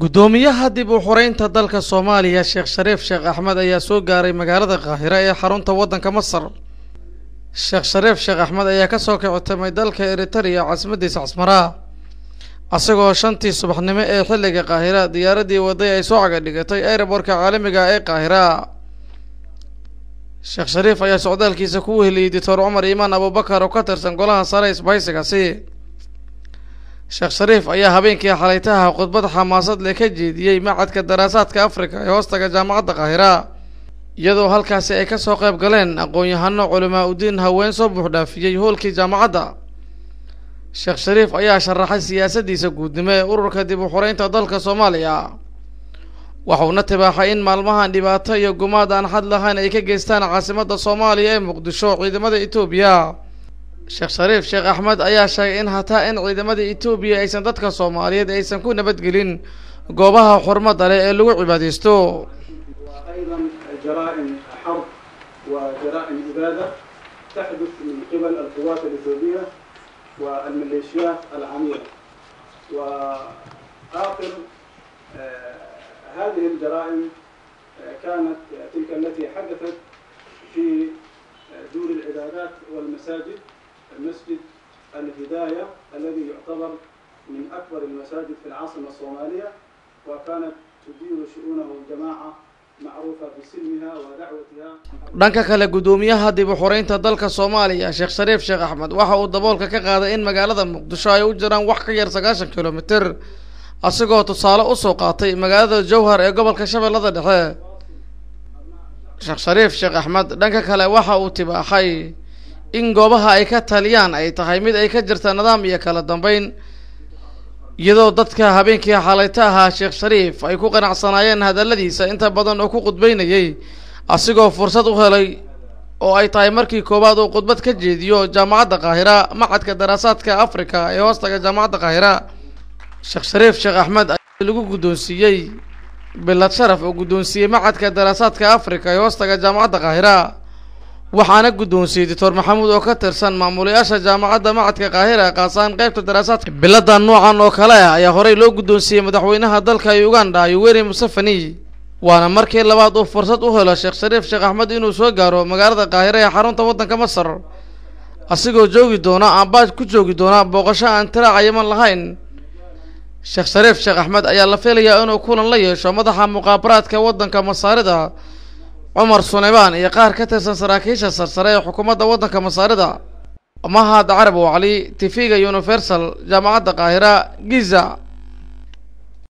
Guddoomiyaha dib u xureynta dalka Soomaaliya Sheekh Shariif Sheekh Axmed ayaa soo gaaray magaalada Qaahira ee xarunta waddanka Masar. Sheekh Shariif Sheekh Axmed ayaa ka soo kicitamay dalka Eritrea caasimaddiisa Casmara, asagoo 5tii subaxnimo ee xilliga Qaahira diyaaraddii waday ay soo caga dhigatay aeroboortka caalamiga ee Qaahira. Sheekh Shariif ayaa socdaalkiisa ku weheliyey Doctor Cumar Iimaan Abubakar oo ka tirsan golaha sare isbahaysigaasi. Sheekh Shariif ayaa habeenkii xalaytaha khudbad xamaasad leh ka jeediyey Machadka Daraasaadka Afrika ee hoostaga Jaamacadda Qaahira, iyadoo halkaasi ay ka soo qayb galeen aqoon-yahano, culamaa udiin, haween soo buuxdhaafiyey hoolkii jaamacadda. Sheekh Shariif ayaa sharaxay siyaasaddiisa guudnimo ee ururka dib u xureynta dalka Soomaaliya, waxuuna tibaaxay in maalmahan dhibaato iyo gumaad aan xad lahayn ay ka geystaan caasimadda Soomaaliya ee Muqdisho ciidamada Itoobiya. Sheekh Shariif Sheekh Axmed ayaa sheegay in hataa in ciidamada Itoobiya aysan dadka Soomaaliyeed aysan ku nabadgelin goobaha xurmada leh ee lagu cibaadeysto. وأيضا جرائم حرب وجرائم إبادة تحدث من قبل القوات الإثيوبية والميليشيات العميلة. وآخر هذه الجرائم كانت تلك التي حدثت في دور العبادات والمساجد، المسجد الهداية الذي يعتبر من أكبر المساجد في العاصمة الصومالية، وكانت تدير شؤونه جماعة معروفة بسلمها ودعوتها. Dhanka kale, guddoomiyaha dib u xureynta dalka Soomaaliya Sheekh Shariif Sheekh Axmed waxa uu daboolka ka qaaday in magaalada Muqdisho ay u jiraan wax ka yar 90 kilomitir, asigoo tusaale usoo qaatay magaalada Jowhar ee gobolka Shabeellada Dhexe. Sheekh Shariif Sheekh Axmed dhanka kale waxa uu tibaaxay in goobaha ay ka taliyaan ay tahay mid ay ka jirta nidaam iyo kala dambeyn, iyadoo dadka habeenkii xalayta ahaa Sheekh Shariif ay ku qanacsanaayeen hadalladiisa inta badan oo ku khudbeynayay, asigoo fursad u helay oo ay tahay markii koowaad uu khudbad ka jeediyo Jaamacadda Qaahira, Machadka Daraasaadka Afrika ee hoostaga Jaamacadda Qaahira. Sheekh Shariif Sheekh Axmed ayaa lagu guddoonsiiyey bilad sharaf oo guddoonsiiyey Machadka Daraasaadka Afrika ee hoostaga Jaamacadda Qaahira, waxaana guddoonsiiyey Doctor Maxamuud oo ka tirsan maamulayaasha jaamacadda Machadka Qaahira, qaasaan qaybta daraasaadka. Bilada noocan oo kale ah ayaa horey loo guddoonsiiyey madaxweynaha dalka Uganda Yoweri Museveni, waana markii labaad uu fursad u helo Sheekh Shariif Sheekh Axmed inuu soo gaaro magaalada Qaahira ee xarunta waddanka Masar, asigoo joogi doona amba ku joogi doona booqasho aan tira cayiman lahayn. Sheekh Shariif Sheekh Axmed ayaa la filayaa inuu kulan la yeesho madaxa muqaabaraadka waddanka Masaarida Cumar Suleymaan iyo qaar ka tirsan saraakiisha sarsare ee xukuumadda waddanka Masaarida. Mahad Carab Cali, TV-ga Universal, Jaamacadda Qaahira, Giza.